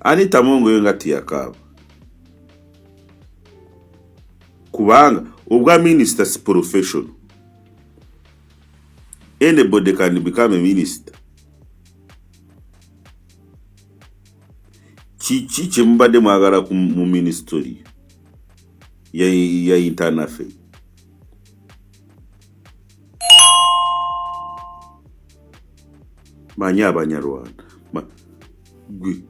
Anita Among yo nga teyakaaba kubanga obwa minisita si professional. Anybody can become a minister. Kiki kyemubadde mwagala mu minisitoli ya internal affairs? Manyi Abanyarwanda gwe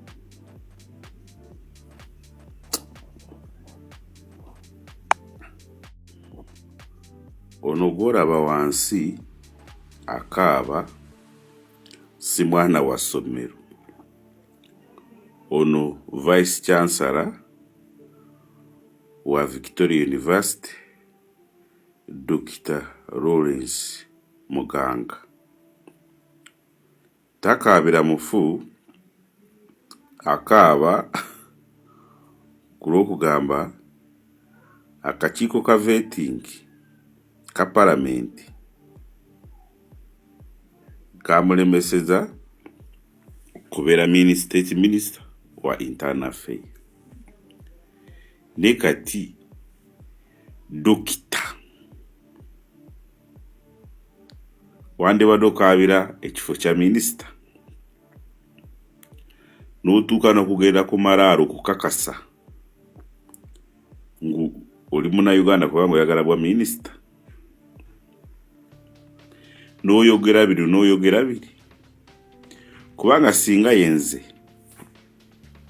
ono gwolaba wansi akaaba si mwana wa ssomero. Ono Vice Chancellor wa Victoria University Dokita Lawrence Muganga. Takaabira mufu, akaaba ku lw'okugamba akakiiko ka vetting ka palamenti kamulemeseza kubeera state minister wa internal affairs. Ne kati dokita wandibadde okaabira ekifo kya minisita n'otuuka n'okugenda ku malaalo okukakasa ngu oli munnayuganda kubanga oyagala bwa minisita, n'oyogera biri n'oyogera biri, kubanga singa yenze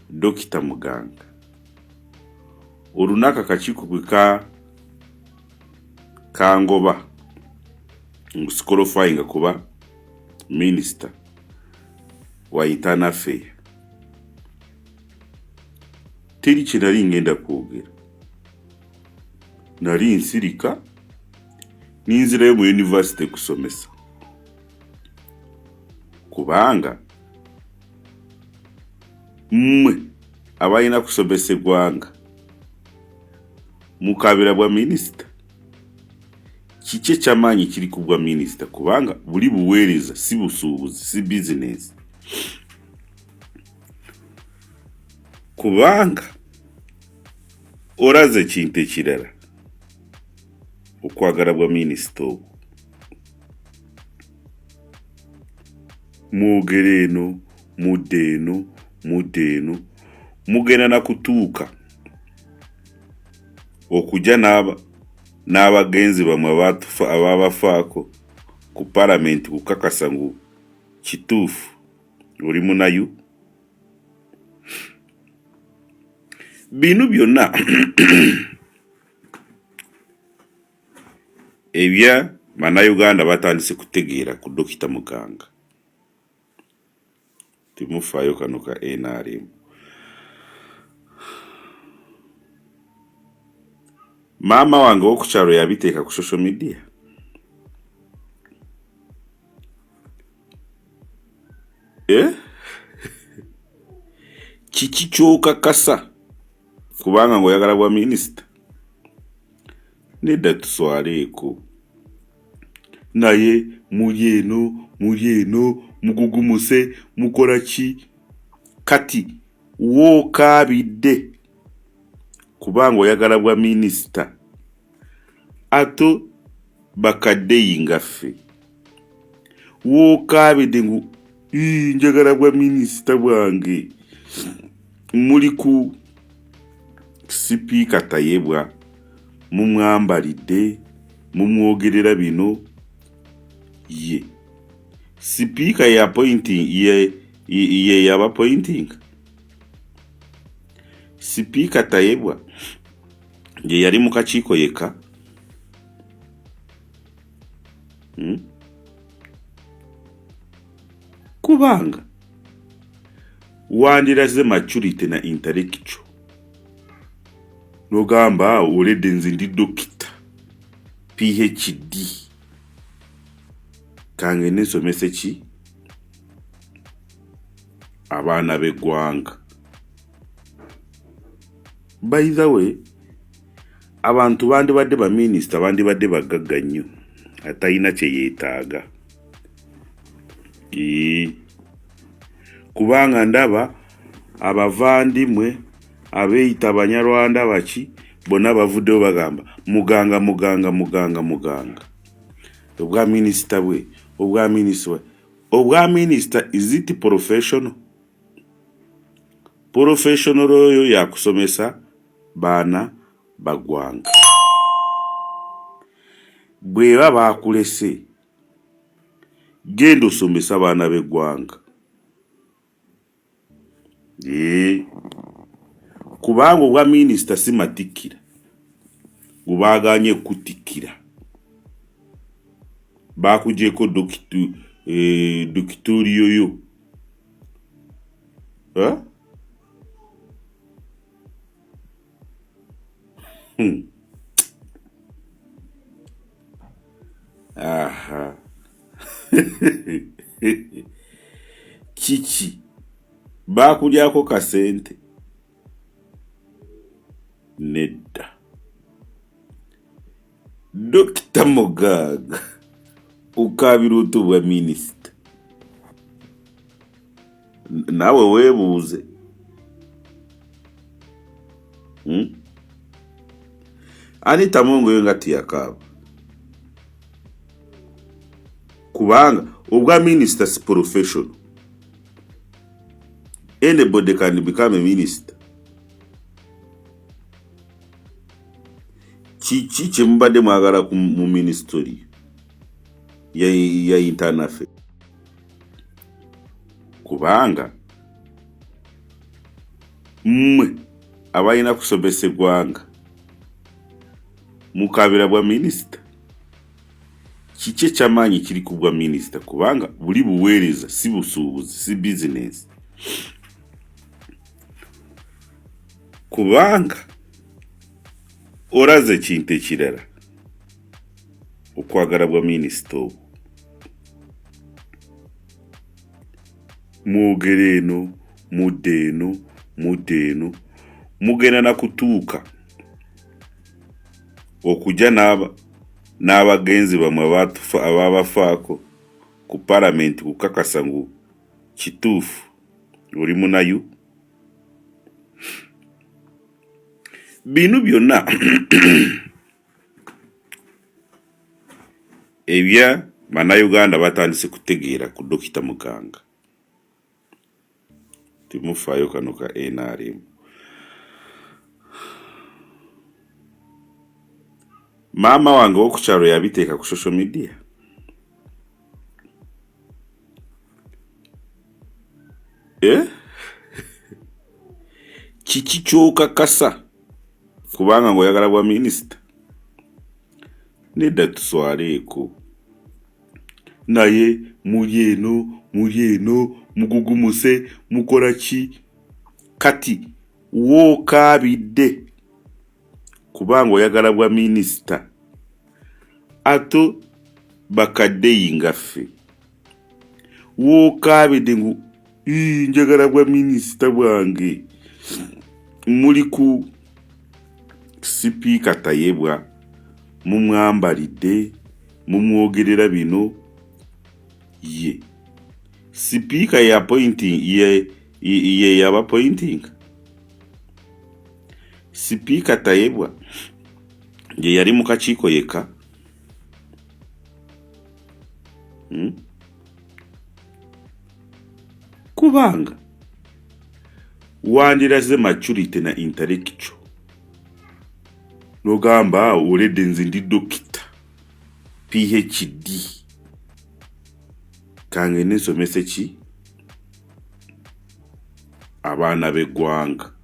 Dokita Muganga olunaku akakiiko bwe kangoba ngu sikolofayinga kuba minisita wa internal affair, teri kye nali ngenda kwogera, nali nsirika ninzirayo mu yunivasite kusomesa kubanga mmwe abalina kusomesa eggwanga mukabira bwa minisita. Kiki ekyamaanyi kiri ku bwa minisita? Kubanga buli buweereza, si busuubuzi, si bizinensi. Kubanga oraze ekintu ekirala okwagala bwa minisita obwo. Mwogera eno, mudda eno, mudda eno, mugenda na kutuuka okujja n'abagenzi bamwe ababafaako ku palamenti kukakasa ngu kituufu oli munayu. Bino byonna ebya bannayuganda batandise kutegeera ku Dokita Muganga. Temufaayo kano ka NRM. Maama wange ow'oku kyalo yabiteeka ku social media. Eh? Kiki ky'okakasa kubanga ng'oyagala bwa minisita? Nedda tuswaleeko. Naye muli eno, muli eno, mugugumuse, mukola ki? Kati w'okaabidde kubanga oyagala bwa minisita ate bakaddeyi nga ffe w'okaabidde ngu njagala bwa minisita bwange, muli ku sipiika Tayebwa mumwambalidde, mumwogerera bino. Ye sipiika ye appointing, ye yaba appointing sipiika Tayebwa ye yali mu kakiiko yekka. Kubanga wandiraze maturity na intellectual nogamba oledde nze ndi dokita PhD kange nensomese ki abaana b'eggwanga. By the way, abantu bandibadde baminisita bandibadde bagagga nnyo atalina kye yeetaaga. Kubanga ndaba Abavandimwe abeeyita Abanyarwanda baki bonna bavuddeyo bagamba Muganga, Muganga, Muganga, Muganga. Obwa minisita bwe, obwa minisita bwe. Obwa minisita is it professional? Professional oyo yakusomesa baana bagwanga. Bweba bakulese genda osomese abaana b'eggwanga. Ee, kubanga obwa minisita si matikkira gubaganye kutikkira, bakugyeko dokitoriyo yo. Eh? Aha. Kiki bakulyako kasente? Nedda. Dokita Muganga ukabira ota obwa minisita? Naawe weebuuze. Anita Among yo nga teyakaaba, kubanga obwa minisita si professional. Anybody can become a minister. Kiki kyemubadde mwagala mu minisitule ya internal affairs? Kubanga mmwe abalina kusomesa eggwanga mukabira bwa minisita. Kiki ekyamaanyi kiri ku bwa minisita? Kubanga buli buweereza, si busuubuzi, si bizinensi. Kubanga oraze ekintu ekirala okwagala bwa minisita obwo, mwogere eno, mudde eno, mudde eno, mugenda na kutuuka okujja n'abagenzi bamwe ababafaako ku palamenti kukakasa ngu kituufu oli munayu. Bino byonna ebya bannayuganda batandise kutegeera ku Dokita Muganga. Timufaayo kano ka NRM. Maama wange w'oku kyalo yabiteeka ku social media. Eh? Kiki ky'okakasa kubanga ng'oyagala bwa minisita? Nedda, tuswaleeko. Naye muli eno, muli eno, mugugumuse, mukola ki? Kati wookaabidde kubanga oyagala bwa minisita, ate bakaddeyi nga ffe wookaabidde ngu njagala bwa minisita bwange, muli ku sipiika Tayebwa, mumwambalidde, mumwogerera bino. Ye sipiika ye appointing, ye yaba appointing sipiika Tayebwa ye yali mu kakiiko yekka. Kubanga wandiraze maturity na intellectual nogamba already nze ndi dokita PhD, kangende nsomese ki abaana b'eggwanga.